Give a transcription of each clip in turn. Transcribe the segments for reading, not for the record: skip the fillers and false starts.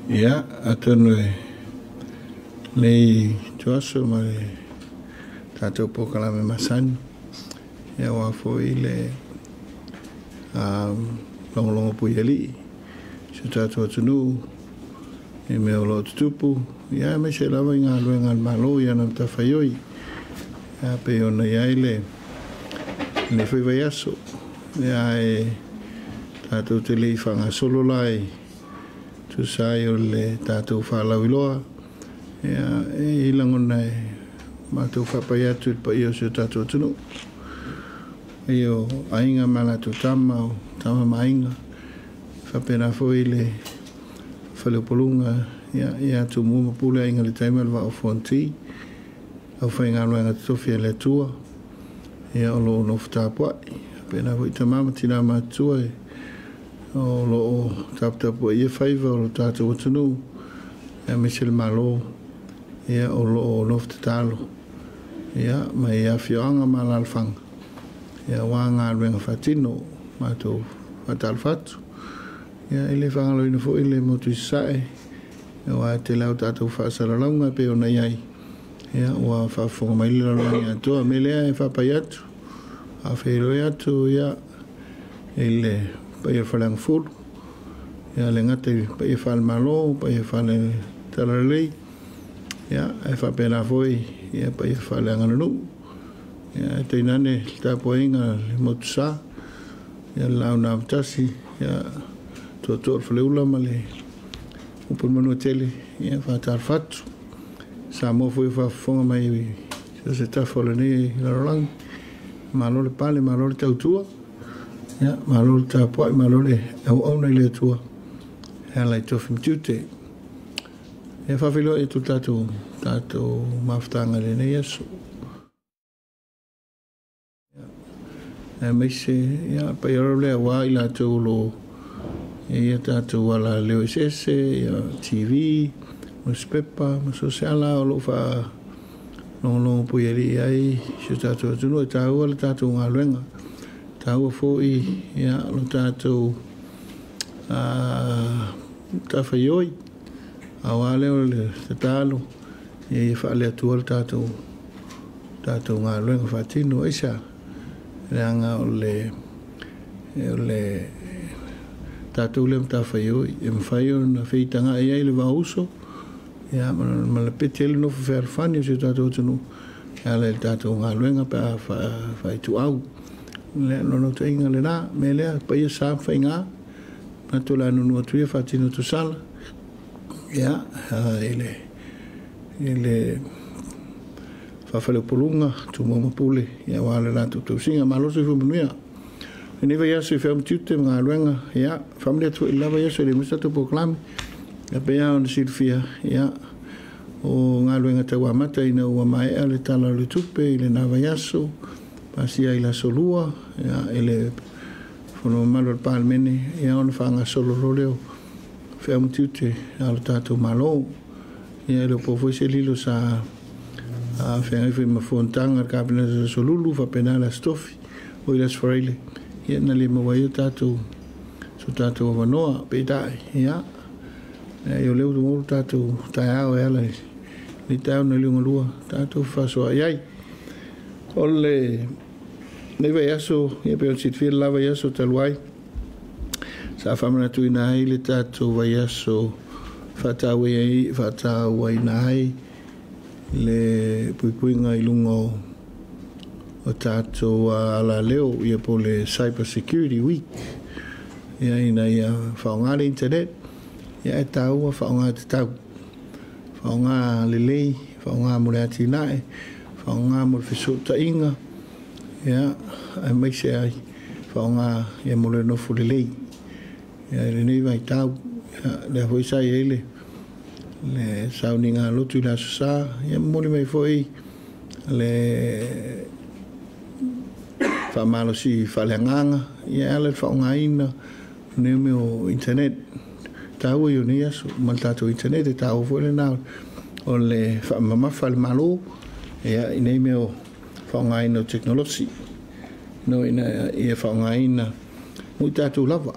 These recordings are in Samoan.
Ia, atonu e lenei ituaso ma le tatou polokalame masani, ia aua foi le logologo puialii i si o tatou atunuu i mea o lo o tutupu, ia aemaise lava i galuega a le Malo i ana matafaioi, ia pei ona i ai lenei foi vaiaso. Ia ae tatou te le i faagasolo la e tusa ai o le tatou faalauiloa, ia e i ai lagona e matou faapai atu i le paia o si o tatou atunuu, paia o aiga ma latou tama, o tama ma aiga, faapena foi le faleupoluga ia Tumua ma Pule, Aiga i le Tai ma le Vaa o Fonoti, aufaigaluega totofi a le Atua, ia o lo o nofo tapuai, faapena foi tama ma tina matutua o lo o taputapuaia faiva o lo tatou atunuu, aemaise le Malo, ia o lo o nofo tatalo, ia mai afioaga ma alaalafaga, ia aua galuega faatino. Matou faatalofa atu. Ia e le faagaloina foi le motu i Sasae, aua e tele lava o tatou faasalalauga e pei ona i ai, ia ua faafofoga mai le lalolagi atoa. O le mea lea e faapai atu, faafeiloai atu ia i le paia o le Faleagafulu, ia le gata i paia faale-Malo, paia faale-Talalelei, ia ae faapena foi ia paia faaleaganuu. Ia ae tainane le tapuaiga a le Motusa, ia le Laau na Amotasi, ia Tootoo o le Faleula ma le Upu i le Manuatele, ia faatalofa atu. Samoa foi o faafofoga mai i so o se tafa o lenei lalolagi, malo le pale, malo le tautua, ia malo le tapuai, malo le auauna i le Atua e ala i tofi ma tiute. Ia faafeiloai atu le tatou mafutaga i lenei aso. Aemaise ia paia lea aua i latou o lo o i ai tatou alaleo eseese, ia TV, newspaper ma so o se ala o lo o faalogologo puialii ai si o tatou atunuu. E taua le tatou galuega, taua foi ia lo tatou matafaioi, aua lea o le tatalo ia faale-Atua le tatou galuega faatino. Aisea? Leaga o le tatou lea matafaioi e mafai ona feitagai ai le vaauso, ia ma le pete ai le nofo fealofani o si o tatou atunuu e ala i le tatou galuega pe a faaituau. Le naunautaiga lena, mea lea, paia sa ma faiga, manatu o le a nunu atu ia faatino tusala, ia i le faafaleupoluga Tumua ma Pule, ia aua le latou tausiga. Malo le soifua manuia. Lenei vaiaso i feau ma tiute ma galuega, ia faamalie atu foi i le la vaiaso e le maua se tatou polokalame, ia pei lava ona silafia, ia o galuega tauamata ina ua maea le Tala o le Tupe i lena vaiaso, pasia i le aso 2, ia i le fono mamalu o le Palemene, ia ona faagasolo loa lea o feau ma tiute a le tatou Malo. Ia e le o po foi se lilo sa feagai foi ma fonotaga a le Kapeneta i le aso Lulu, faapena le aso Tofi, o i le aso Faraile, ia na le maua ai o tatou so tatou avanoa, peitai, ia o lea ua maua le tatou taeao e ala i le taeao na liugalua tatou fefaasoaai ai. O lenei vaiaso, ia pei ona silafia le la vaiaso talu ai, sa faamanatuina ai le tatou vaiaso faatauaina ai le puipuiga i luga o tatou alaleo, ia po o le Cyber Security Week, ia ina ia faaaoga le internet, ia e taua faaaoga tatau, faaaoga lelei, faaaoga mo le atinae, faaaoga mo le fesootaiga, ia aemaise ai faaaoga ia mo le nofo lelei. Ia i lenei vaitau, ia lea foi sa i ai le sauniga lotu i le aso Sa, ia momoli mai foi le faamalosi faaleagaga, ia e ala i le faaaogaina o nei mea o internet. Taua i nei aso ma le tatou internet, e taua foi lena o le faamamafa a le Malo, ia i nei mea o faaaogaina o tekonolosi, no ina ia faaaogaina mo i tatou lava,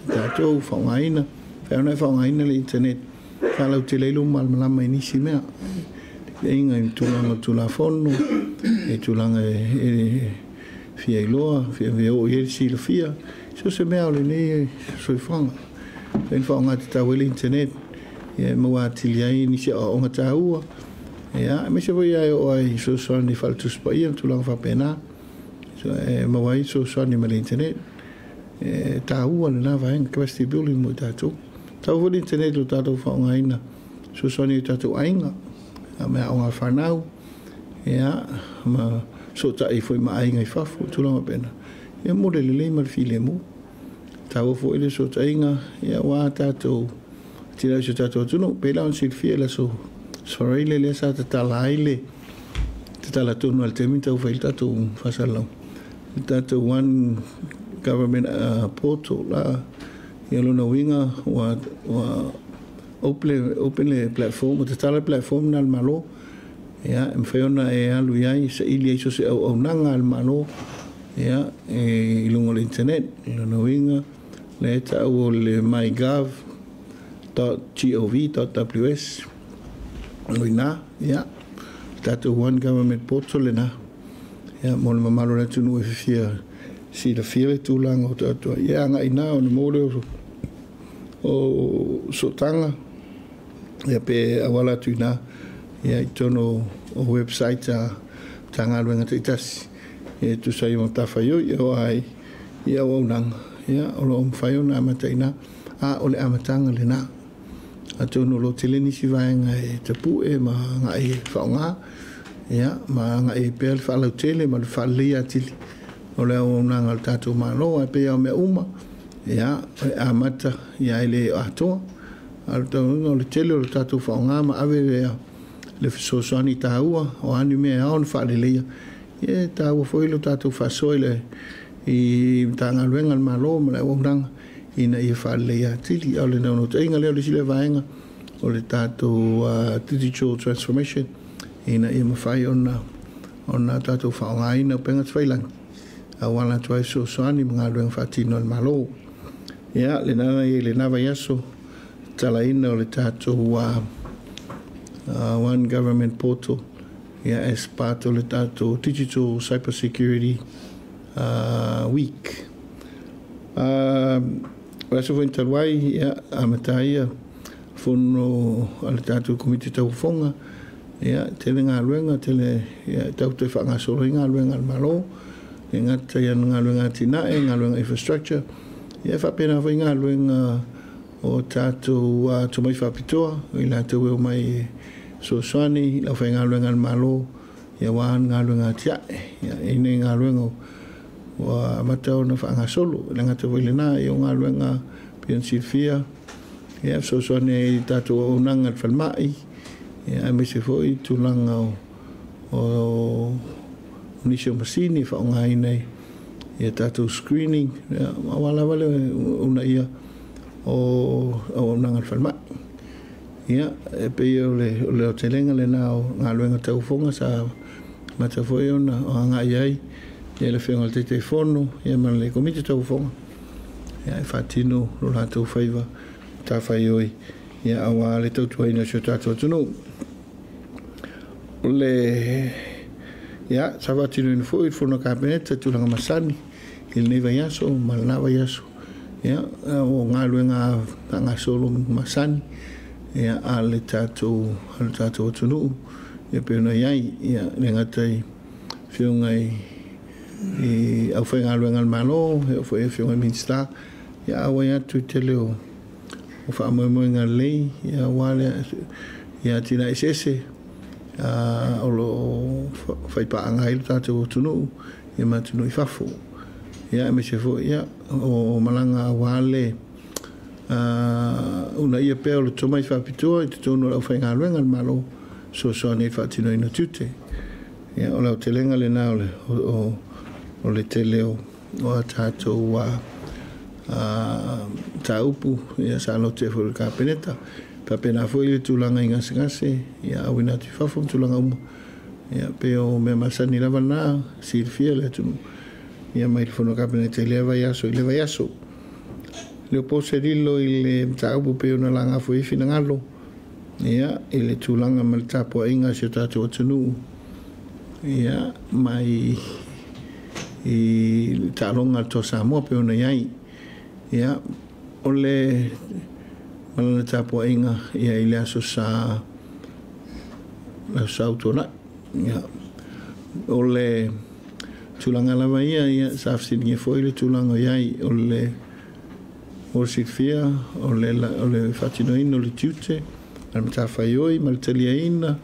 tatou faaaogaina, fai ona e faaaogaina le internet faalautele ai lou malamalama i nisi mea iga i tulaga o Tulafono, i tulaga e fia iloa, fia oo i ai le silafia, so o se mea o lenei soifuaga. E faaaoga tatau ai le internet, ia e maua atili ai nisi aoaoga taua, ia, aemaise foi e oo ai i fesoasoani faale-Tusi Paia ma tulaga faapena, e maua ai fesoasoani mai le internet. E taua lena vaega, capacity building mo i tatou. Taua foi le internet o tatou faaaogaina fesoasoani i tatou aiga, me aoga fanau, ia, ma fesootai foi ma aiga i fafo, tulaga faapena. Ia mo le lelei ma le filemu. Taua foi le fesootaiga, ia, aua tatou atinae o si o tatou atunuu. Pei la ona silafia i le aso Faraile lea sa tatala ai le tatala tonu a le taimi tau fai le tatou faasalalau, le tatou One Government Portal la. Ia, lona uiga ua open le platform, ua tatala le platform na le Malo, ia, e mafai ona e alu i ai saili ai so se auaunaga a le Malo, ia, e, i luga o le internet. Lona uiga le e tau o le mygov.gov.ws o ina, ia, tatou One Government Portal lena, ia, mo le mamalu o le atunuu e fia silafia le tulaga o tatou, ia, agai ina ona maua lea o sootaga, ia, pe auala atu ina, ia, i totonu o website a Matagaluega taitasi e tusa ai ma matafaioi e oo ai i auaunaga, ia, o lo o mafai ona amata ina, a o le amataga lena. Atonu o lo o tele nisi vaega e tapue ma agai e faaaoga, ia, ma agai ai pea le faalautele ma le faaleleia atili o le auaunaga a le tatou Malo. Ae pei lava o mea uma, ia, e amata, ia, e le atoa, a o le taunuuga o le tele o le tatou faaaoga ma ave le fesoasoani taua o a ni mea e ao ona faaleleia. Ia, e taua foi lo tatou faasoa i Matagaluega a le Malo ma le auaunaga ina ia faaleleia atili. A o le naunautaiga lea o le isi lea vaega o le tatou digital transformation ina ia mafai ona tatou faaaogaina upega tafailagi auala atu ai fesoasoani ma galuega faatino a le Malo. Ia, lena na i lena vaiaso tatalaina o le tatou One Government Portal, ia, as part o le tatou Digital Cyber Security Week. O le aso foi talu ai, ia, amata ia fono a le tatou Komiti Tauofoga. Ia, tele galuega, tele, ia, tau toe faagasolo ai galuega a le Malo, e gata i ana galuega atinae, galuega infrastructure, ia, faapena foi galuega o tatou tomai faapitoa, i latou e omai e fesoasoani i le aufaigaluega a le Malo, ia, aua galuega atiae. Ia, e nei galuega ua amata ona faagasolo. E le gata foi i lena, ia, o galuega pei ona silafia, ia, fesoasoani ai i tatou auaunaga i le falemai, ia, aemaise foi tulaga o nisi o masini e faaaogaina i ia tatou screening, ia, aua lava le uunaia o auaunaga a le falemai. Ia, e pei o le aotelega lena o galuega tauofoga sa amata foi ona agai ai, ia, le afioga i le Taitaifono, ia, ma le Komiti Tauofoga, ia, e faatino lo latou faiva matafaioi, ia, aua le tautuaina o si o tatou atunuu. O le ia sa faatinoina foi le fono Kapeneta tulaga masani i lenei vaiaso ma lena vaiaso, ia, o galuega faagasolo masani, ia, a le tatou atunuu, ia, pei ona i ai, ia, le gata i afioga i aufaigaluega a le Malo, e oo foi i afioga i Minisita, ia, auai atu i tele o faamoemoega lelei, ia, aua le, ia, atinae eseese o lo o faipaaga ai le tatou atunuu, ia, ma atunuu i fafo, ia, aemaise foi, ia, o malaga aua le uunaia pea o le tomai faapitoa i totonu o le aufaigaluega a le Malo, fesoasoani ai i le faatinoina o tiute. Ia, o le aotelega lena o le tele o a tatou mataupu, ia, sa lotea foi i le Kapeneta. Faapena foi le tulaga i gasegase, ia, auina atu i fafo ma tulaga uma, ia, pei o mea masani lava na silafia le atunuu, ia, mai le fono Kapeneta i lea vaiaso i le vaiaso. Le o po se lilo i le mataupu pei ona laga foi i finagalo ia, i le tulaga ma le tapuaiga a si o tatou atunuu, ia, mai i le taaloga a le Toa Samoa pei ona i ai. Ia, o le malana tapuaiga ia i le aso Sa, le aso Sa ua tuanai. Ia, o le tulaga lava ia, ia sa fesiligia foi le tulaga o i ai o le mo le silafia o le faatinoina o le tiute ma le matafaioi ma le taliaina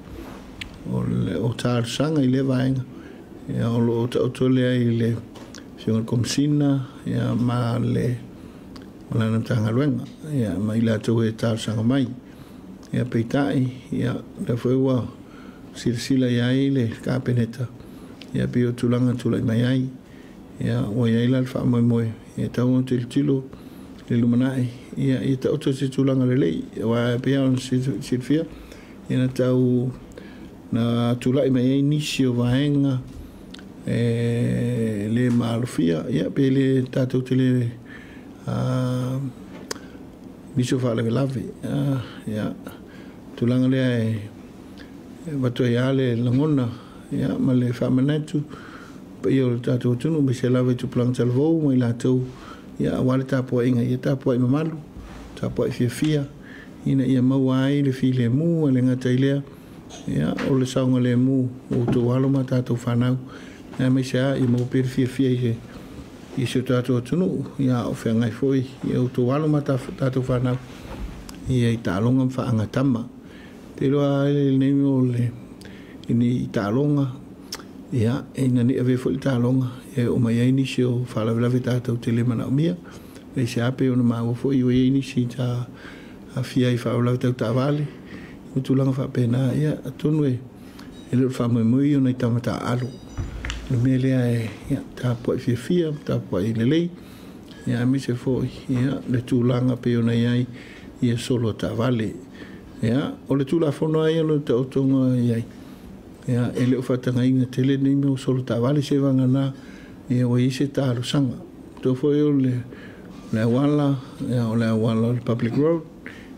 o talosaga i lea vaega. Ia, o lo o taoto lea i le Afioga i le Komesina, ia, ma le lana Matagaluega, ia, ma i latou e talosaga mai. Ia, peitai, ia, lea foi ua silasila i ai le Kapeneta, ia, pei o tulaga tulai mai ai. Ia, ua i ai la le faamoemoe, ia tau ona tilotilo le lumanai, ia, ia taoto se tulaga lelei, aua pei ona silafia, ia na tau na tulai mai ai nisi o vaega e le maalofia, ia, pe le tatou te le nisi o faalavelave. Ia, tulaga lea e avatu ai lava le lagona, ia, ma le faamanatu paia o le tatou atunuu, aemaise lava i tupulaga talavou ma i latou, ia, aua le tapuaiga, ia tapuai mamalu, tapuai fiafia, ina ia maua ai le filemu, e le gata i lea, ia, o le saogalemu o outou alo ma tatou fanau, aemaise lava ia maua pea le fiafia i si o tatou atunuu, ia, o feagai foi ia outou alo ma tatou fanau, ia i taaloga ma faagatama. Te iloa ai lenei o le i taaloga, ia, ina ne i avea foi le taaloga e oo mai ai nisi o faalavelave tatou te le manaomia. E se ape ona maua foi ua i ai nisi ta afia i faalavelave tau taavale, ma tulaga faapena, ia, atonu e le o le faamoemoe ia o nai tama taaalo. O le mea lea e, ia, tapuai fiafia, tapuai lelei, ia, aemaise foi, ia, le tulaga pei ona i ai ia solo taavale. Ia, o le Tulafono lava ia o le taotoga i ai, ia, e le o faatagaina tele nei mea o solo taavale, se vagana, ia, ua i ai se talosaga. Tou foi o le auala, ia, o le auala o le public road,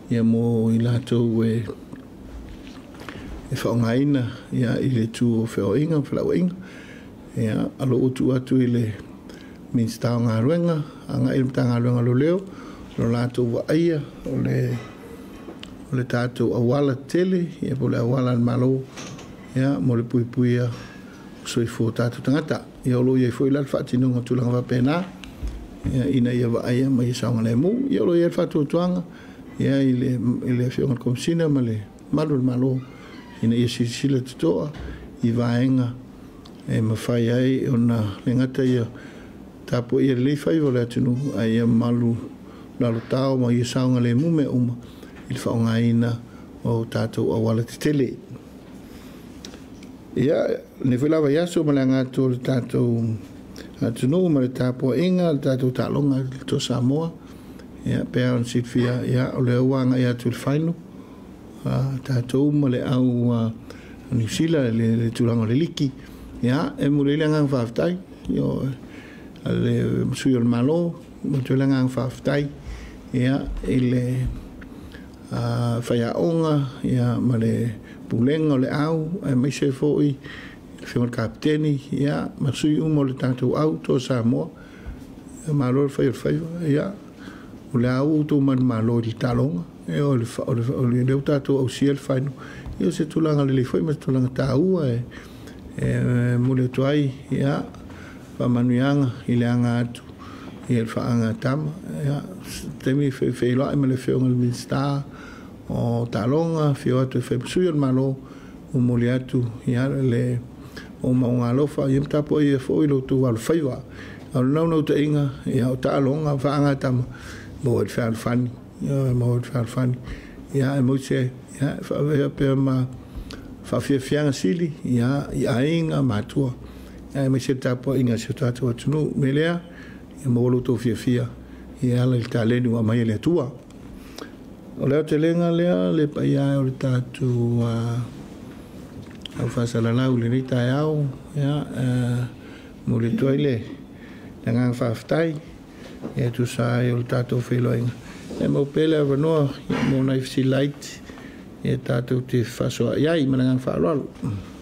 ia, mo i latou e faaaogaina, ia, i le tu o feoaiga ma felauaiga. Ia, o lo o tuu atu i le Minisita o Galuega, agai i le Matagaluega o Leoleo, o latou vaaia o le tatou auala tele, ia, po o le auala a le Malo, ia, mo le puipuia o soifua o tatou tagata. Ia, o lo o i ai foi la le faatinoga o tulaga faapena, ia, ina ia vaaia ma ia saogalemu. Ia, o lo o i ai le faatuatuaga, ia, i le Afioga i le Komesina ma le malu o le Malo, ina ia silasila totoa i vaega e mafai ai ona le gata ia tapuaia lelei faiva o le atunuu, ae ia malu lalotao ma ia saogalemu mea uma i le faaaogaina o tatou auala tetele. Ia, lenei foi lava i aso ma le aga atu o le tatou atunuu ma le tapuaiga, le tatou taaloga i le Toa Samoa, ia, pe ona silafia, ia, o lea ua agai atu i le final, tatou ma le au Niu Sila le tulaga o le liki. Ia, e momoli ai le agaga faafetai, ia, le sui o le Malo, momoli atu ai le agaga faafetai, ia, i le faiaoga, ia, ma le pulega o le au, aemaise foi le Afioga i le Kapeteni, ia, ma sui uma o le tatou au Toa Samoa. Ia, malo le fai o le faiva, ia, o le au outou manumalo i le taaloga, ia, o le ua tatou ausia le final, ia, o se tulaga lelei foi ma se tulaga taua e momoli atu ai, ia, faamanuiaga i le aga atu, ia, le faagatama. Ia, taimi feiloai ma le Afioga i le Minisita o Taaloga, afio atu e fai ma sui o le Malo, momoli atu, ia, le moomooga alofa, ia, ma tapuaia foi lo outou alofaiva. O le naunautaiga, ia, o taaloga faagatama, maua ai le fealofani, ia, maua ai le fealofani, ia, aemaise, ia, faavea pea ma faafiafiaga sili, ia, i aiga matua, ia, aemaise le tapuaiga a si o tatou atunuu. O le mea lea, ia maua lo outou fiafia, ia, ala i le taleni ua aumai e le Atua. O le aotelega lea le paia o le tatou au faasalalau i lenei taeao, ia, momoli atu ai le agaga faafetai, ia, tusa ai o le tatou feiloaiga. E maua pea le avanoa, ia, mo nai fesili laiti, Ia tatou te fefaasoaai ai ma le agaga faaaloalo.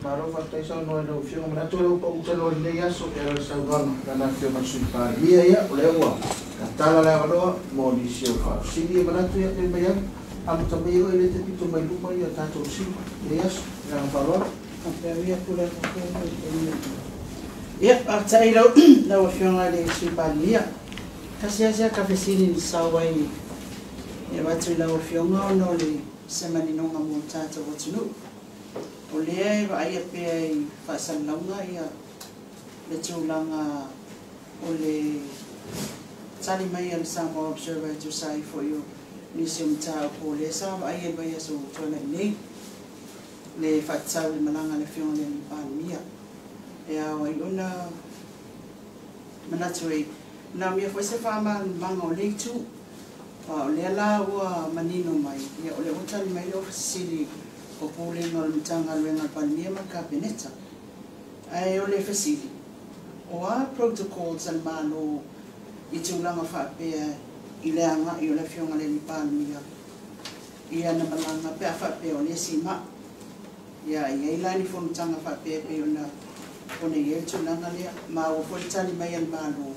Malo faafetai saunoa i lau Afioga. Manatu o lea ua pau tanoa i lenei aso e ala i le saunoaga a lana Afioga i le Sui Palemia. Ia, o lea ua tatala le avanoa mo nisi o faafesili. Ia manatu ia tali mai ai, amata mai oe lea e te pito mai luma ia tatou fesili i lenei aso. Ma le agaga faaaloalo. Ia, faafetai i lau Afioga i le Sui Palemia. Tasi lava si ata fesili na sau ai e avatu i lau Afioga ona o le se maninoga mo le tatou atunuu. O lea e vaaia pea i faasalalauga ia le tulaga o le tali mai a le Samoa Observer e tusa ai foi o nisi o mataupu o lea sa vaaia i le vaiaso ua tuanai nei, le faatatau i le malaga a le Afioga i le Palemia. E ao ai ona manatu e manaomia foi se faamalamalamaga o lea itu. Aua o lea la ua manino mai, ia o lea ua tali mai le Ofisa Sili o Pulega o le Matagaluega a le Palemia ma le Kapeneta. Ae o le fesili, o a protocols a le Malo i tulaga faapea i le agai o le Afioga i le Palemia i ana malaga pe a faapea o le isi mai? Ia, e i ai la ni fonotaga faapea e pei ona i ai le tulaga lea. Maua foi le tali mai a le Malo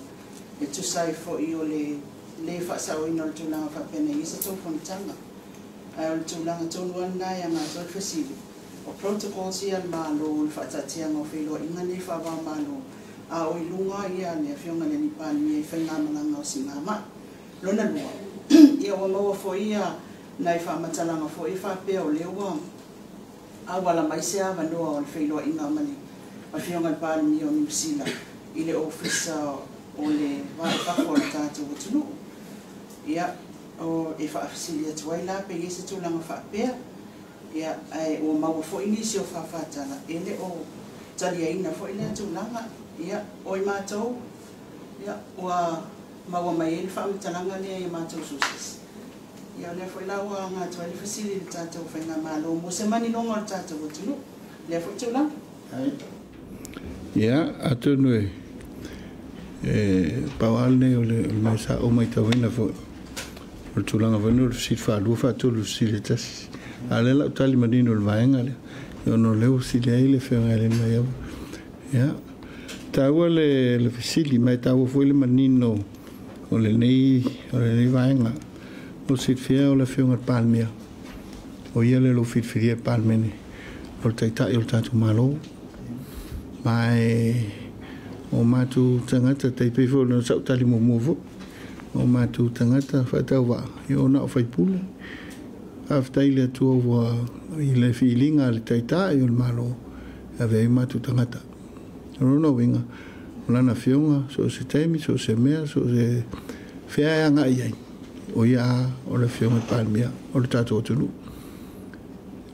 e tusa ai foi o le le faasaoina o le tulaga faapea na i ai se tou fonotaga. Ae o le tulaga tonu lava lena e aga atu ai le fesili, o protocols ia a le Malo o le faataatiaga o feiloaiga nei faava-o-Malo, a o i luga ia le Afioga i le Palemia i faigamalaga o siigamai. Lona lua, ia ua maua foi ia nai faamatalaga foi faapea o lea ua auala mai se avanoa o le feiloaiga ma le Afioga i le Palemia o Niu Sila i le Ofisa o le Va i Fafo o le tatou atunuu. Ia, e faafesili atu ai la pe i ai se tulaga faapea, ia, ae ua maua foi nisi o faafatala e le o taliaina foi lea tulaga. Ia, o i matou, ia, ua maua mai ai le faamatalaga lea i a matou sources. Ia, o lea foi la ua aga atu ai le fesili i le tatou faigamalo mo se maninoga o le tatou atunuu, lea foi tulaga. Ia, atonu e pau lava lenei o le mea sa ou matauina foi, o le tulaga foi lenei o le fesili faalua faatolu i le fesili e tasi. A o lea o le a ou tali manino i le vaega lea, ona o lea ua fesili ai le Afioga ia Lemaia. Ia, taua le fesili, ma e taua foi le manino o lenei vaega. Mo le silafia o le Afioga i le Palemia, o ia lea o lo o filifilia e le Palemene o le Taitai o le tatou Malo. Ma o matou tagata, tai pei foi ona sa ou tali muamua foi, o matou tagata faatauvaa, ia ona o faipule. Faafetai i le Atua ua i le filiga a le Taitai o le Malo e ave ai matou tagata. O lona uiga, o lana afioga, so o se taimi, so o se mea, so o se fea e agai ai, o ia o le Afioga i le Palemia o le tatou atunuu.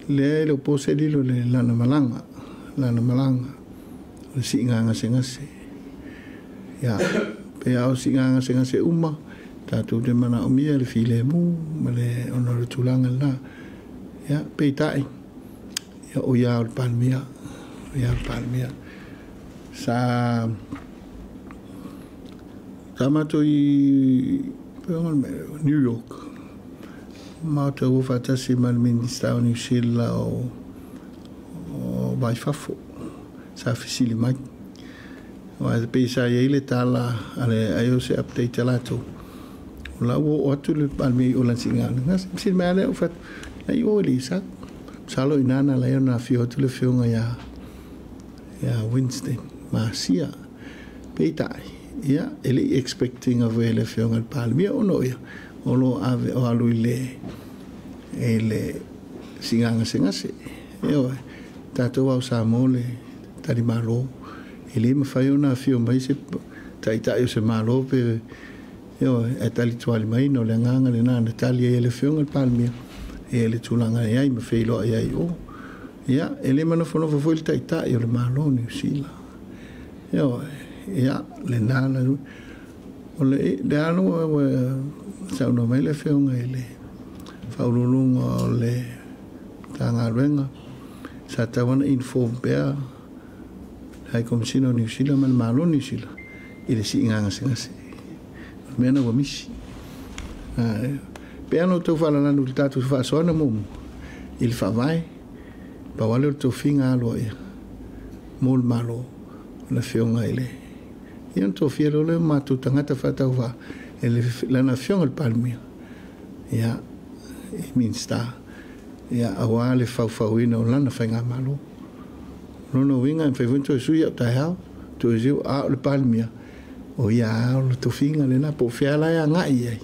Lea e le o po se lilo le lana malaga, o le siiga gasegase. Ia, pe a o siiga gasegase uma, tatou te manaomia le filemu ma le ona o le tulaga lena. Ia, peitai, ia, o ia o le Palemia, o ia o le Palemia. Sa matou i New York, matou o faatasi ma le Minista o Niu Sila o vai fafo, sa fesili mai. Aua pei sa i ai le tala a le ai o se update a latou. O la ua oo atu le Palemia i o lana siiga gasegase. Fesili mai lava lea ou fai atu, na i o e le i sau. Masalo i ina na ala ai ona afio atu le Afioga ia Winston Masia. Peitai, ia, e le i expect ina foi e le Afioga i le Palemia ona o ia, o lo o ave o alu i le siiga gasegase. Ioe, tatou au Samoa le talimalo, e le mafai ona afio mai se taitai o se Malo pe ioe, e talituali mai na o le agaga lena na tali ai e le Afioga i le Palemia e le tulaga e ai ma feiloai ai o. Ia, e le manofonofo foi le taitai o le Malo o Niu Sila. Ioe, ia, lena la o le alo ua saunoa mai le Afioga i le Faauluuluga o le Matagaluega, sa tatau ona inform pea le High Commissioner o Niu Sila ma le Malo o Niu Sila i le siiga gasegase. O le mea na ua misi. Pe ana outou faalalanu i le tatou faasoana muamua, I le faavae, pau lava lea o le tofiga aloaia mo le Malo, o le Afioga i le ia ona tofia loa lea o matou tagata faatauvaa e lana Afioga i le Palemia, ia, i Minisita, ia, aua le faufauina o lana faigamalo. O lona uiga e mafai foi ona toe sui au taeao, toe sui, a o le Palemia, o ia lava o le tofiga lena, po o fea la e agai i ai.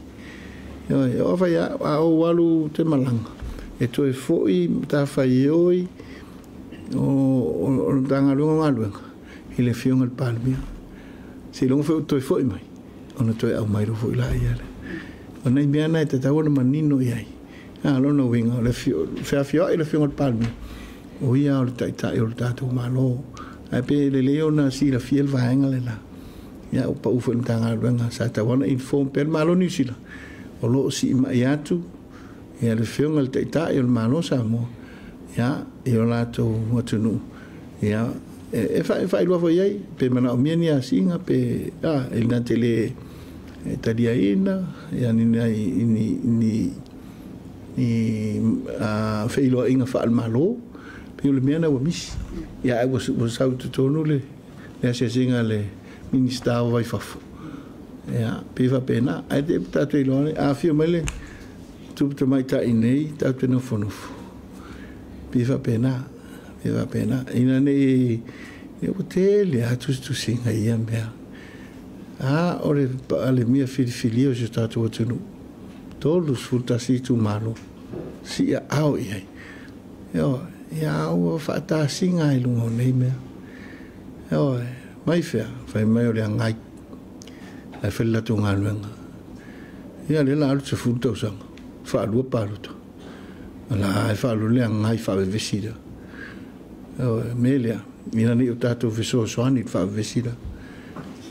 Ioe, o afai a ou alu ou te malaga, e toe foi matafaioi o le Matagaluega o Galuega i le Afioga i le Palemia. Seiloga foi ua toe foi mai, ona toe aumai loa foi laia lea. O nai mea na e tatau ona manino i ai. A o lona uiga, o le feafioai o le Afioga i le Palemia, o ia o le Taitai o le tatou Malo. Ae pe lelei ona silafia le vaega lena. Ia, ua pau foi i le Matagaluega, sa tatau ona inform pea le Malo o Niu Sila, o lo o siimai atu ia le Afioga i le Taitai o le Malo o Samoa, ia, i o latou atunuu, ia, e faailoa foi i ai, pe manaomia ni asiga, pe, a, e na te le taliaina, ia, ni, ni, ni, ni feiloaiga faale-Malo, pe o le mea na ua misi. Ia, ae ua sau i totonu le asiasiga a le Minisita o Vaifafo, ia, pei faapena. Ae te tatou iloa, a afio mai le tupu tamaitai nei, tatou te nofonofo. Pei faapena, pei faapena. Ina nei, ia ua tele lava tusitusiga i ia mea. A o le Palemia filifilia o si o tatou atunuu, 31 itumalo, siaao i ai. Ioe, ia ua faatasiga i luga o nei mea. Ioe, mai fea, fai mai o le agai. Ae fai le latou galuega. Ia lea la alu 10 tausaga, faalua palota. La e faalua le agai faavevesi lea. Ioe, mea lea, ina nei o tatou fesoasoani i le faavevesi lea.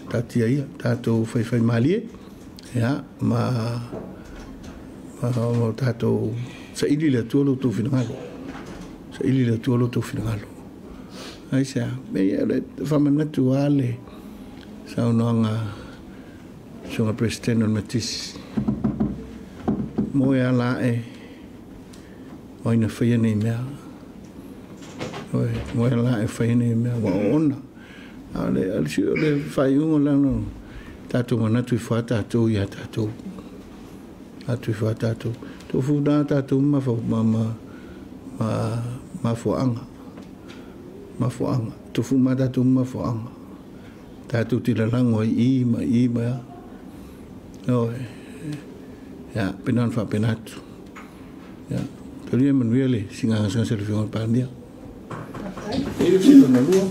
Taatia ia, tatou faifaimalie, ia, ma tatou saili le Atua lo outou finagalo. Saili le Atua lo outou finagalo. Ai se a, me ia le whamanatu a le saunoaga Susuga President o le Metisi. Mo e ala ae, o ai na faia nei mea. Oi, mo e ala ae faia nei mea, ua oona. A o le faaiuga lana, tatou manatu i fua tatou ia tatou. Atu i fua tatou. Tofu nā tatou mafuaanga. Mafuaanga. Tofu mā tatou mafuaanga. Tatou tila lango ai i ma i ma ia. Oi. Ia, pena whaapenatu. Ia, talia manuia le singa se le Afioga i le Palemia. E le filo na lua.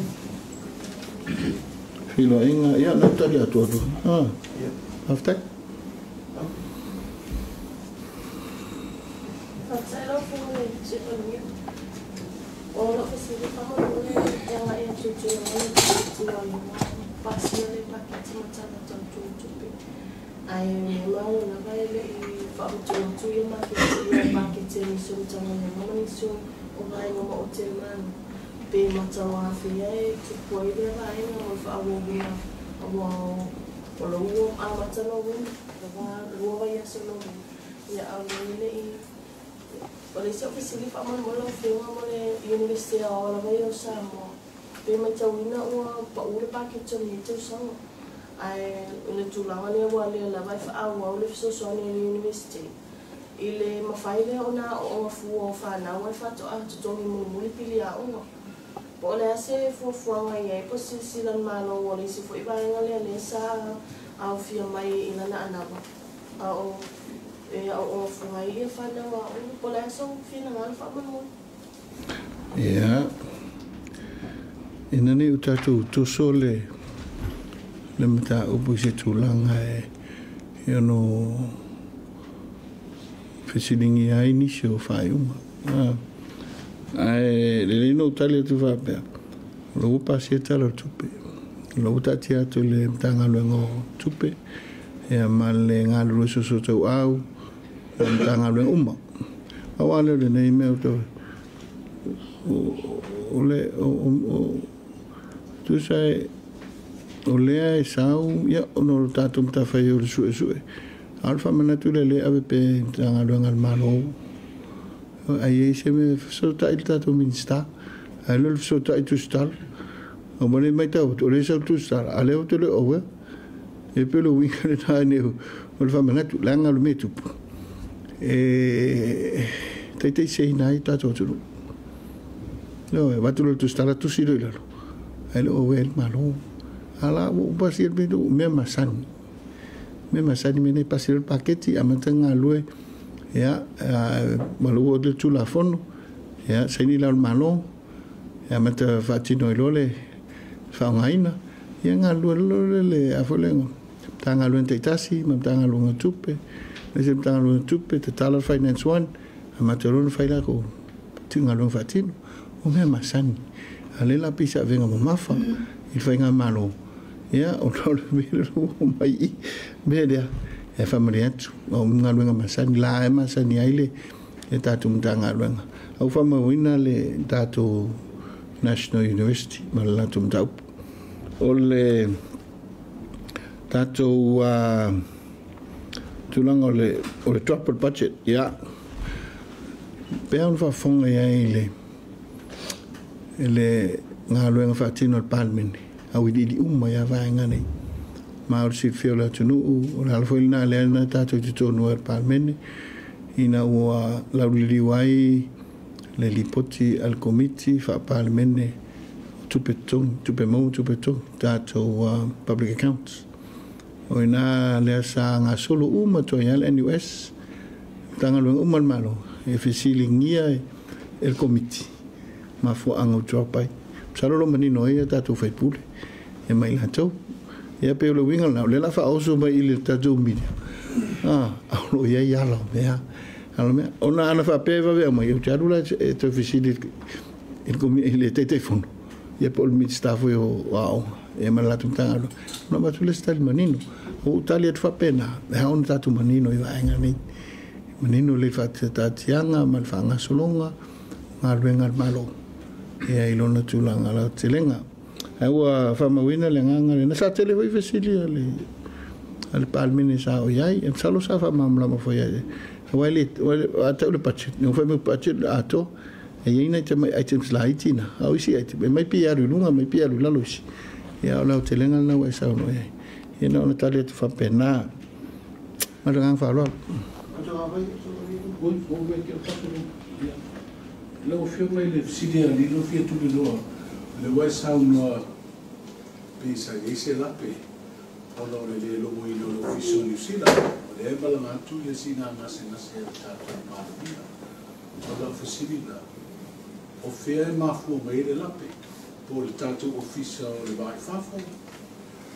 Filoaiga, ia, na tali atu atu. Ah, faafetai. Faafetai lau Afioga i le Sui Palemia. O lau fesili faamolemole e agai atu i tulaga o le paketi o le pasia le paketi matala tau tupe. Ae malo lava e le i faamatau atu ia maketi ia paketi a nisi o Matagaluega ma nisi o vaega maoti a le Malo. Pe matau afea e tupu ai lea vaega mo le faaauauina aua o lo ua amata Novema, lua vaiaso Novema. Ia a o le le i o le isi au fesili faamolemole lau Afioga mo le Universite Aoao lava ia o Samoa. Pe matauina ua pau le paketi o lenei tausaga. Ae o le tulaga lea ua lea lava e faaauau le fesoasoani a le Universite. I le mafai lea ona aooga fua o fanau ai faatoa totogi mulimuli pili aoga. Po o le a se fuafuaga i ai po o se silasila a le Malo ua le isi foi vaega lea lea sa aofia mai i lana anava a o e aooga fua ai ia fanau aoga. Po o le a sou finagalo faamolemole. Ia, ina nei o tatou toso le mataupu i se tulaga e ono fesiligia ai nisi o faaiuga. Ae lelei na ou tali atu faapea, o lo ua pasia tala o le tupe. O lo ua taatia atu le Matagaluega o Tupe, ia ma le galulue soosootauau, o le Matagaluega uma. Aua lea o lenei mea o le o tusa e o lea e sau, ia, ona o le tatou matafaioi o le suesue. A o le faamanatu lea lea ave pea i Matagaluega a le Malo. Ai se me so ta il tatou minista. Ai le so ta itu stal. O mane mai tau o le sa tu stal. Ale o te le o e pe lo winga le ta ne o le famanatu langa le metu. E te se nai tatou tu. No e vatu le tu stal tu si le lo. Ai le o el malo. Ala o pasi el metu me masani. Me masani me ne pasi le paketi amata lue. Ia malu o le tulafono ia saini la o le malo ia mata faatino i loa le faaaogaina ia galue lole le a foi le Matagaluega taitasi ma Matagaluega tupe aemaise Matagaluega tupe tatala le Finance One a matou loa ona fai lakou galuega faatino o mea masani a lea la pei se avega mamafa i le faigamalo ia ona o le mea lea ua mai i mea lea e faamalie atu o galuega masani la e masani ai le tatou Matagaluega au faamauina le tatou National University ma le latou mataupu o le tatou tulaga o le drop budget ia pea ona faafofoga i ai le galuega faatino a le Palemene au iliili uma ia vaega nei ma o le silafia o le atunuu o le ala foi lena lea na tatou totonu ai le Palemene ina ua lauliliu ai le lipoti a le Komiti faa-Palemene tupe totogi, tupe maua, tupe totogi, tatou public accounts. O ina lea sa gasolo uma atu ai le NUS, Matagaluega uma le Malo, e fesiligia e le Komiti mafuaaga o drop ai. Masalo lo manino ai a tatou faipule e mai latou. Ia pe o le uiga lena, o lea la faaoso mai i le tatou media. O lo o iai ala o mea. Ala o mea. Ona ana faapea e vave mai, ou te alu la e toe fesili i le Taitaifono. Ia po o le Minisita foi o Aoga, ia ma le latou Matagaluega. Ona avatu le isi tali manino. O ou tali atu faapena, e ao ona tatou manino i vaega nei. Manino le faatataatiaga ma le faagasologa, galuega a le Malo. Ia i lona tulaga lautelega. Ai ua faamauina le agaga lena. Sa tele foi fesili a le Palemene sa o i ai. E masalo sa faamalamalama foi ai. Aua le a tau le budget. No fai mai budget le atoa. E iai nai tamai items laiti na. A o isi item. E mai pei e alu i luga, mai pei e alu i lalo isi. Ia o le aotelega lena ua e saunoa i ai. Ia na ona tali atu faapena. Ma le agaga faaaloalo. Lau Afioga i le fesili a Lilo fia tuliloa, le ua e saunoa pe sa i ai se lape ona o le le logoina o le Ofisa o Niu Sila, o lea e malaga atu ia siga gasegase a le tatou Palemia. O lau fesili la, o fea e mafua mai le lape, po o le tatou Ofisa o le Vai Fafo,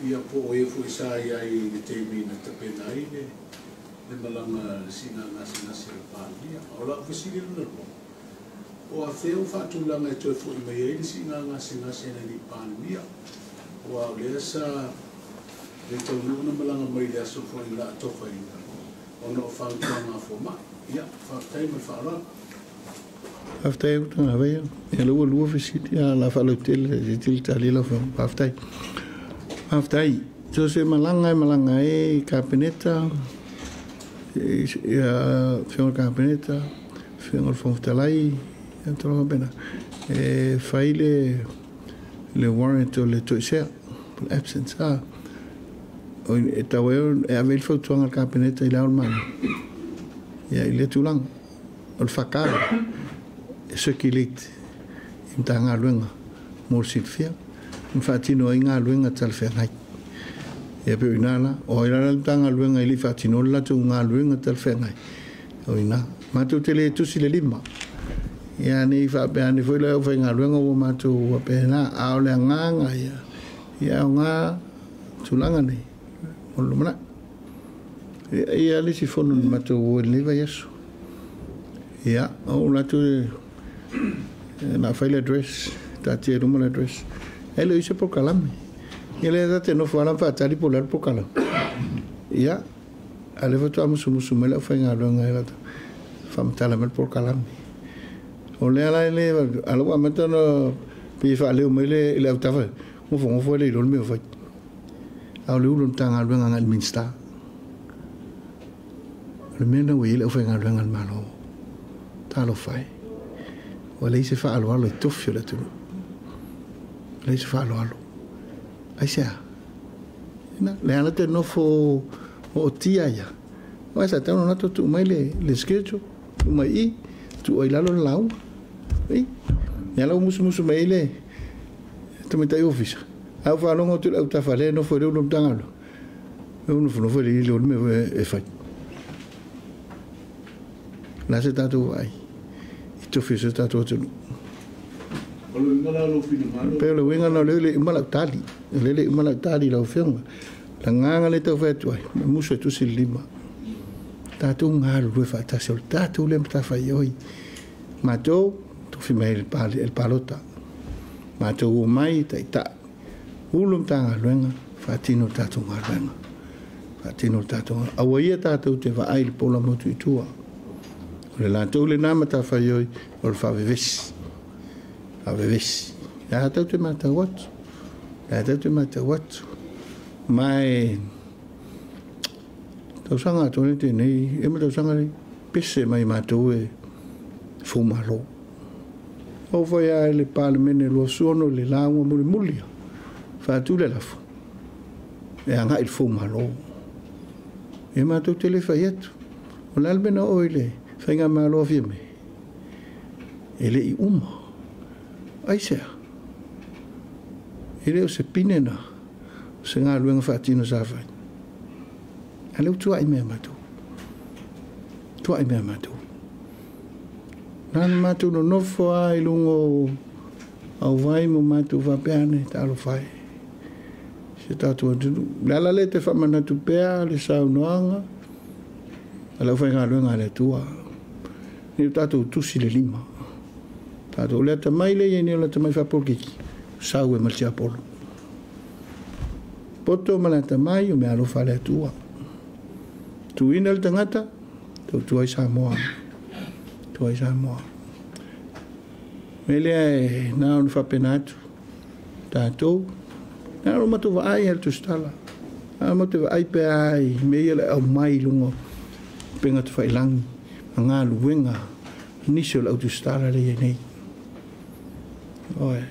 ia po o e foi sa i ai i le taimi na tapena ai le malaga le siga gasegase a le Palemia. O lau fesili lona lua, o a fea o faatulaga e toe foi mai ai le siga gasegase a le Palemia, ua o lea sa le taunuu na malaga mai le aso foi la atofaina ona o fautuaga a fomai. Ia, faafetai ma le faaaloalo. Faafetai au tanga vaia. Ia le ua lua fesili a la faalautele se tili tali lau afioga. Faafetai. Faafetai. So se malaga e malaga ai Kapeneta, ia afioga Kapeneta, afioga o le Fofoga Fetalai, ia tulaga faapena. E fai le warrant o le toesea, le absence. E tau e ave i le fautuaga a le Kapeneta i le ao le Malo. Ia i le tulaga o le whakaaro e circulate i Matagaluega mo le silafia ma faatino ai galuega talafeagai. Ia pe o ina la, o ai la le Matagaluega i le faatino le latou galuega talafeagai. O ina, matou te le tusi le lima. Ia nei faapea ane foi le au faigaluega ua matou faapena, a o le agaga ia, ia o ngā tulaga nei, o le lumanai. Ia le isi fono na matou o i lenei vaiaso. Ia, o latou na fai le address, taatia i luma le address. E le o isi polokalame. Ia lea tate nofo ala faatali po o le a le polokalame. Ia, a lea faatoa musumusu mai le aufaigaluega e latou faamatala mai le polokalame. O lea la le ala ua amata ona pei e faaleo mai le autafa, gofogofo ai le iloa le mea o fai. A o le ulu o le Matagaluega agai i le Minisita. O le mea lena ua i ai le aufaigaluega a le Malo. Talofa e. Ua leai se faaaloalo i tofi o le atunuu. Ua leai se faaaloalo. Aisea? Ina, le ala te nofo ootia ia. Aua sa tatau ona tuu mai le schedule, tuu mai i, tuu ai i lalo le lauga. I, ia la ua musumusu mai ai le tamaitai ofisa. Ae ua faalogo atu i le autafa lea e nofo i le ulu o le Matagaluega, e nofonofo e le iloa le mea e fai. O le a se tatou vaai i tofi o si o tatou atunuu? O le uiga la o lou finagalo. Pei o le uiga lena, o lea e le i uma lau tali. O lea e le i uma lau tali i lau Afioga. O le agaga lea e tau fai atu ai, e musu e tusi le lima. Tatou galulue faatasi, o le tatou lea matafaioi. Matou, tofi mai e le palota. Matou omai, taitai, ulu Matagaluega, faatino le tatou galuega. Faatino le tatou galuega. Aua ia tatou te vaai i le pola motu i tua. O le latou lena matafaioi, o le faavevesi. Faavevesi. E a tatou te matau atu. E a tatou te matau atu. Ma e tausaga atoa nei tenei, e ma tausaga nei, pese mai matou e foumalo. Ou fai lava i le Palemene 26 i le lauga mulimuli, faatu le lafo, e agai i le foumalo. E matou te le fai atu. O le a le mea na oo i le faigamalo a Fiame? E le i uma. Aisea? E le o se pine na, o se galuega faatino sa fai. A lea ua tuuai mai ia matou. Tuuai mai ia matou. Na ona matou nonofo lava i luga o auvai ma matou faapea ane, talofa e, si o tatou atunuu. O le ala lea e te faamanatu pea le saunoaga a le aufaigaluega a le Atua, ne i o tatou tusi le lima. Tatou, o le atamai lea e i ai nei o le atamai faapolokiki, sau ai ma le tiapolo. Poto ma le atamai o meaalofa a le Atua. Tuuina le tagata, tautua ai Samoa. Tautua ai Samoa. O le mea lea e na ona faapena atu, tatou, na ona matou vaai lava i le tusitala. Na ona matou vaai pea i mea ia o le aumai i luga o upega tafailagi ma galuega nisi o le au tusitala lea e i ai nei. Ioe,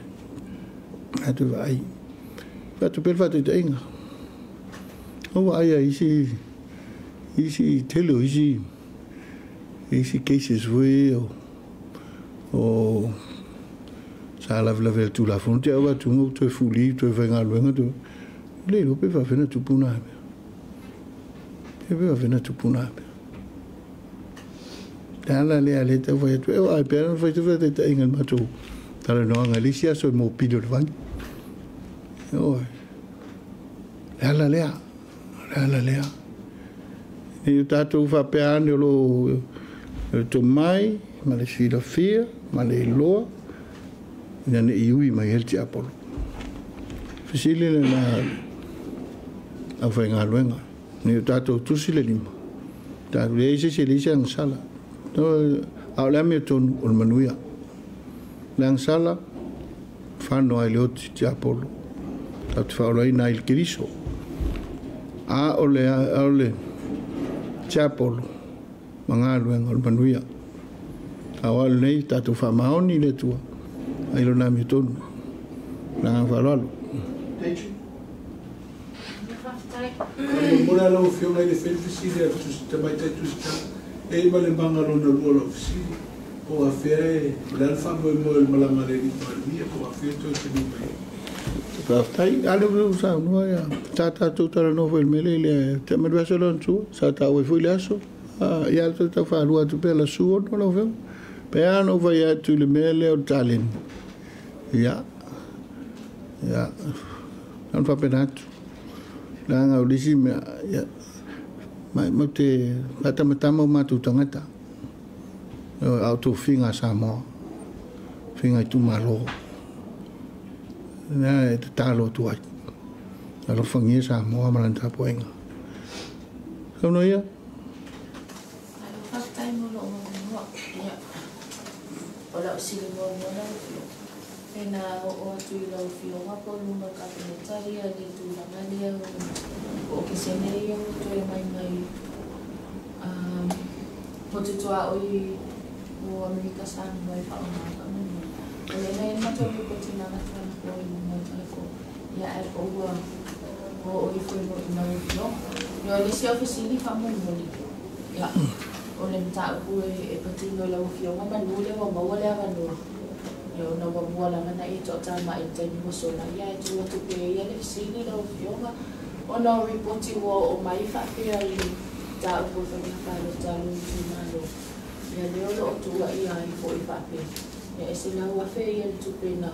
matou vaai. Avatu pea le faataitaiga. Ua vaai lava i isi isi tele o isi isi cases foi o o sa lavelave i le Tulafono te au atu ua toe fuli toe faigaluega toe le iloa pe faafefea ona tupu na mea. Pe faafefea ona tupu na mea. Le ala lea lea tau fai atu e o ai pea na fai se faataitaiga i le matou talanoaga i le isi aso i mopili o le vai. Ioe. Le ala lea, le ala lea. Ne i o tatou faapea ane o lo o tomai ma le silafia ma le iloa ina ne i ui mai ai le tiapolo. Fesili lena aufaigaluega, ne i o tatou tusi le lima, tatou leai se isi e leai se agasala. A o le amiotonu o le manuia. Le agasala, fano ai le oti tiapolo, tatou te faaolaina ai i le Keriso. A o le, a o le tiapolo ma galuega o le manuia. A o alu nei, tatou faamaoni i le Atua, ai lona amiotonu. Le agaga faaaloalo. Faamolemole lava lau Afioga i le fai le fesili a le Tamaitai Tusitala, e i ai ma le maga lona lua o lau fesili, po o afea e, o le a le faamoemoe o le malaga a le Alii Palemia, po o afea e toe taliu mai ai? Faafetai. A lea ua saunoa ia, sa tatou talanoa foi i le mea lea i le Te Aso Lona Tua, sa taua ai foi le aso. Ia le toe tau faalua atu pea la su ono lau Afioga. Pe a ona ou fai atu i le mea lea o le taleni. Ia, ia, na ona faapena atu. Leaga o le isi mea, ia, maumau te faatamatama o matou tagata, a o tofiga a Samoa, tofiga itumalo. Lea e tatalo atu ai, alofagia Samoa ma lana tapuaiga. Saunoa ia. Malo faafetai mo lou avanoa. Ia, o lau sili muamua lau Afioga, pe na oo atu i lau Afioga po o luma o le Kapeneta ia le tulaga lea o okesene ia ua toe mai mai motu tuaoi. O Amerika Samoa e faaaoga faamolemole. O lea na i ai le matou lipoti na avatu anapo i luma o le Falefono, ia ae po ua oo ifo i lau Afioga. Ia o le isi au fesili faamolemole, ia o le mataupu e patino i lau Afioga manu lea ua maua le avanoa, ia ona ua mua lava ona e toatamai i le taimi ua sola, ia ae tuu atu pea ia le fesili lau Afioga, ona o lipoti ua oo mai faapea i le mataupu o faiga palota a lou itumalo, ia lea o lo o tuuaia ai foi faapea, ia e $100,000 ia le tupe na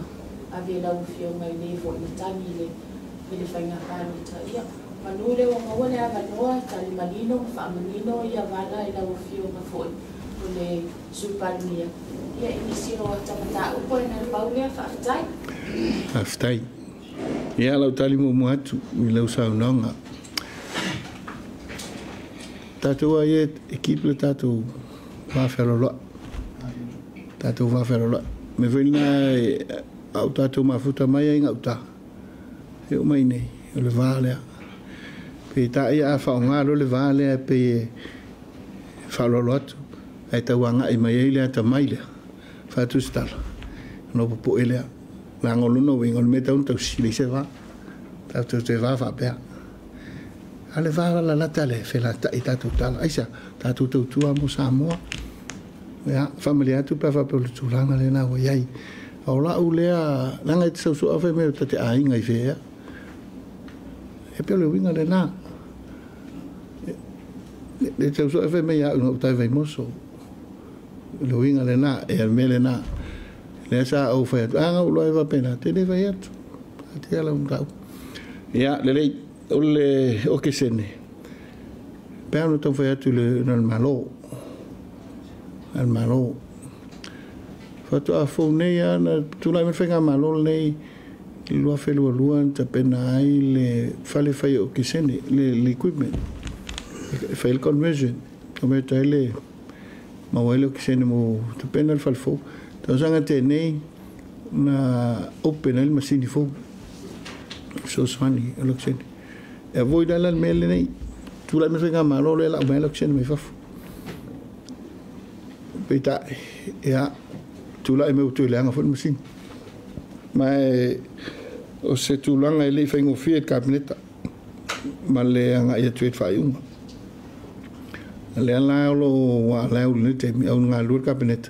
ave e lau Afioga i le foi na tagi i le faiga palota. Ia, manu lea ua maua le avanoa e tali manino ma faamanino ia vala i lau Afioga foi o le Sui Palemia, ia i nisi o ata mataupu e na le pau lea, faafetai. Faafetai. Ia lau tali muamua atu i lau saunoaga. Tatou ai e keep le tatou vafealoaloai. Tatou vafealoaloai. Me foi lena au tatou mafuta mai ai gauta. E oo mai nei, o le va lea. Peitai a faaaoga loa le va lea e pei e faaaloalo atu, ae tauagai mai ai le atamai lea, faatusitala, ona popoe lea. Leaga o lona uiga, o le mea e tatau ona tausi, leai se va. Tatou te va faapea. A o le va lalalata lea, e felatai tatou tala. Aisea? Tatou tautua mo Samoa. Ia, faamalie atu pe a faapea o le tulaga lena ua i ai. A o lau lea, leaga e te sausoa fai mai o ta te aiga i fea. E pei o le uiga lena. Le tausoa fai mai au gauta i Vaimoso. Le uiga lena, e le mea lena. Lea sa ou fai atu, a ngau loa e faapena, te le fai atu. A te ala mataupu. Ia, lelei, o le okesene, pe ana tau fai atu le na le malo. Le malo. Faatoa fou nei ana tulai mai faiga malo lenei i le 2022 na tapena ai le fale fai okesene, le equipment. E fai le conversion. O mea tai le maua ai le okesene mo tapena le fale fou. Tausaga tēnei na open ai le masini fou. Fesoasoani o le okesene. E avoid ai la le mea lenei. Tulai mai faiga malo lea lau mai le okesene mai fafo. Peitai, ia, tulai mai ua toe leaga foi le masini. Ma e, o se tulaga e le i faigofie i le Kapeneta ma le agai atu ai i le faaiuga. Lea la o lo o ua alai lenei taimi au galulue le Kapeneta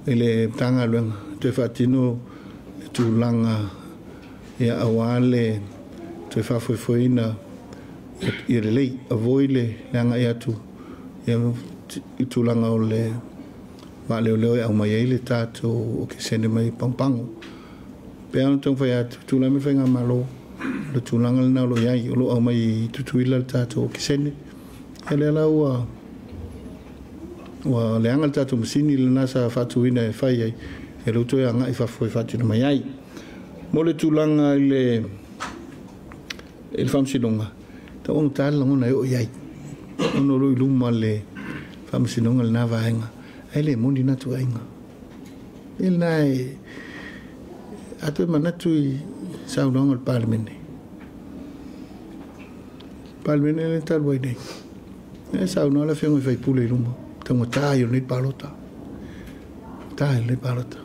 i le Matagaluega toe faatino le tulaga ia aua le toe faafoefoeina ia lelei, avoid le agai atu ia i tulaga o le vaaleoleo e aumai ai le tatou okesene mai pagopago. Pe ana taumafai atu, tulai mai le faigamalo, le tulaga lena o lo o i ai, o lo o aumai i Tutuila le tatou okesene. Ia lea la ua leaga le tatou masini lena sa faatuina e fai ai, e lou toe agai fafo e faatino mai ai. Mo le tulaga i le faamasinoga, tauagata le lagona e oo i ai. Ona o lo o i luma le faamasinoga lena vaega, ae le moni na tuuaiga. E lena e a toe manatu i saunoaga o le Palemene. Palemene le talu ai nei. E saunoa le afioga i faipule i luma, taugata ai o lenei palota. Ta ai o lenei palota.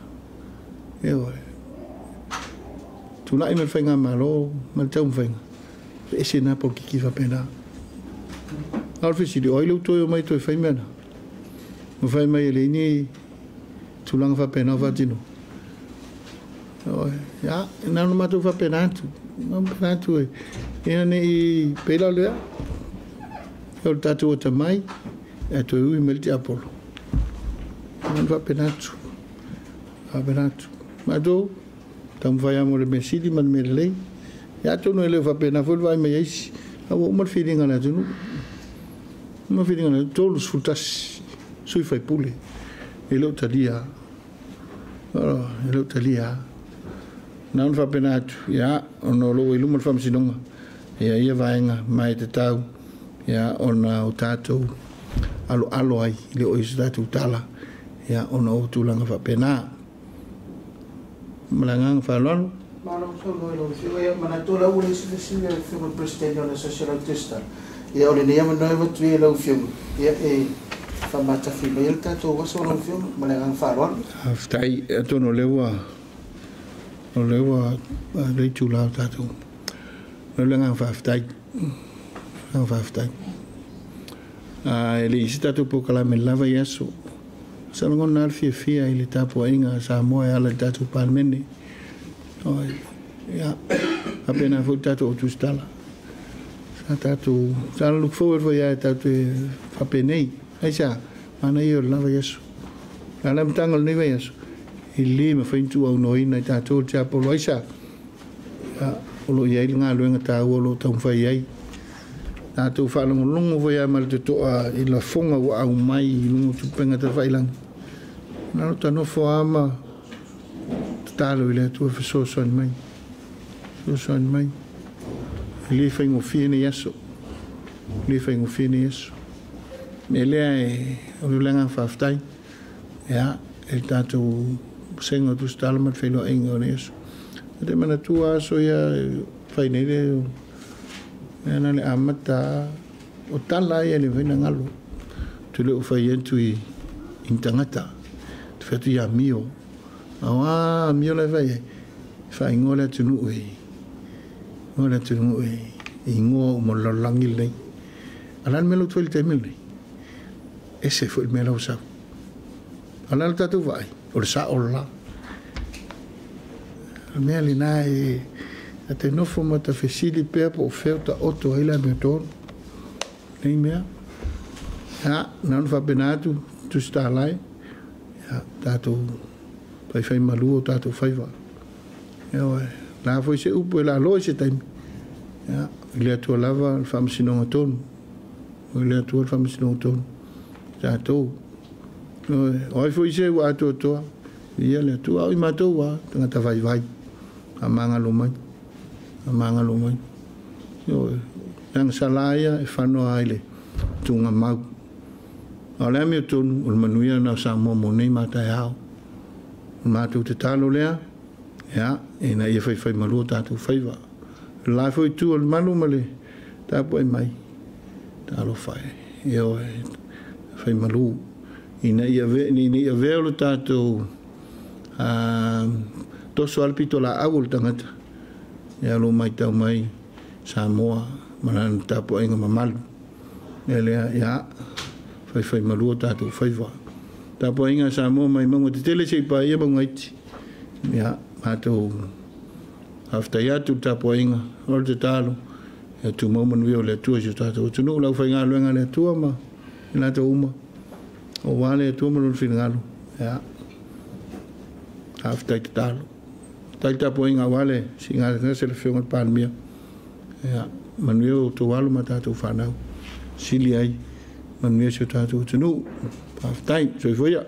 E oe. Tulai mai le faigamalo ma le taumafaiga. E ese nā polokiki faapena. A o le fesili, o ai le ua toe omai toe fai mea na? Ma fai mai e leai ni tulaga faapena o faatino. Ia, na ona matou faapena atu. Faapena atu e, ina ne i pei la o lea. O le tatou atamai, e toe ui mai le tiapolo. Na ona faapena atu. Faapena atu. Matou, taumafai lava mo le mea sili ma le mea lelei. Ia atonu e le o faapena foi le vaai mai a isi. A ua uma le filiga a le atunuu. Uma le filiga a le atunuu, 31 sui faipule. E le o talia. E le o talia. Na ona faapena atu, ia, ona o lo o i luma le faamasinoga, ia ia vaega ma e tatau, ia, ona o tatou aloalo ai, le o i se tatou tala, ia, ona o tulaga faapena. Ma le agaga faaaloalo. Malo saunoa i lau Afioga. Ia, manatu o la ua le silasila le Afioga i le Peresetene o le Social Testa. Ia, o lenei avanoa e avatu ai i lau Afioga, ia, e Faamatafi mai le tatou aso lau Afioga ma le agaga faaaloalo. Faafetai, atonu o lea ua le itula o tatou. O le agaga faafetai. Agaga faafetai. E le i se tatou polokalame lava i aso. Sa lagona le fiafia i le tapuaiga a Samoa e ala i le tatou Palemene. Ia, faapena foi le tatou tusitala. Sa tatou, sa look forward foi ia tatou te faapenei. Aisea, manaia o le lava i aso. La le amataga o lenei vaiaso, e le mafai ona tuuaunoaina i tatou le tiapolo. Aisea, o lo o i ai le galuega taua o lo o taumafai ai. Tatou faalogologo foi lava ma le totoa i lafoga ua aumai i luga o tupega tafailagi. Na o ta nofo lava ma tatalo i le Atua e fesoasoani mai. Fesoasoani mai. E le faigofie nei aso. E le faigofie nei aso. Me lea e o le agaga faafetai. Ia, e tatou vasega o tusitala ma le feiloaiga o nei aso. E te manatua aso ia fai nei le na le amata o tala ia le mafai ona galo. Tu le o fai atu i tagata. Tu fai atu ia mio. Aua mio le fai ai. Faaigoa le atunuu e. Igoa le atunuu e. Igoa uma o le lalolagi lenei. A o le a le mea la ua tuai i le taimi lenei? Ese foi le mea la ua sau. A o le a le tatou vaai? O le sao le la. O le mea lena e te nofo ma ta fesili pea po o fea o taoto ai le amiotonu. Nei mea. Ia, na ona faapena atu, tusitala e. Ia, tatou faifai malu o tatou faiva. Ia, la foi se upu e lalo i se taimi. Ia, i le Atua lava le faamasinoga tonu. O le Atua le faamasinoga tonu. Tatou. O ai foi se ua atoatoa. Ia le Atua, o i matou a, tagata vaivai. Faamagalo mai. Faamagalo mai. Leaga sala ia e fanoa ai le tuugamau. A o le amiotonu o le manuia lena o Samoa mo nei ma taeao. O le matou tatalo lea, ia, ina ia faifai malu o tatou faiva. O le la foi itu o le malu ma le tapuai mai, talofa e, ioe, fai malu. Ina ia avea o le tatou toso a le pito laau o le tagata, ia lo maitau mai Samoa ma lana tapuaiga mamalu. Mea lea, ia, faifai malu o tatou faiva. Tapuaiga a Samoa mai mauga tetele seia paia mauga iti. Ia, matou faafetai atu le tapuaiga o le tatalo, ia tumau manuia o le Atua i si o tatou atunuu, le aufaigaluega a le Atua ma i latou uma, aua le Atua ma lona finagalo. Ia, faafetai tatalo. Faafetai le tapuaiga aua le siigasegase a le Afioga i le Palemia. Ia, manuia o outou alo ma tatou fanau. Sili ai, manuia si o tatou atunuu. Faafetai, soifua ia.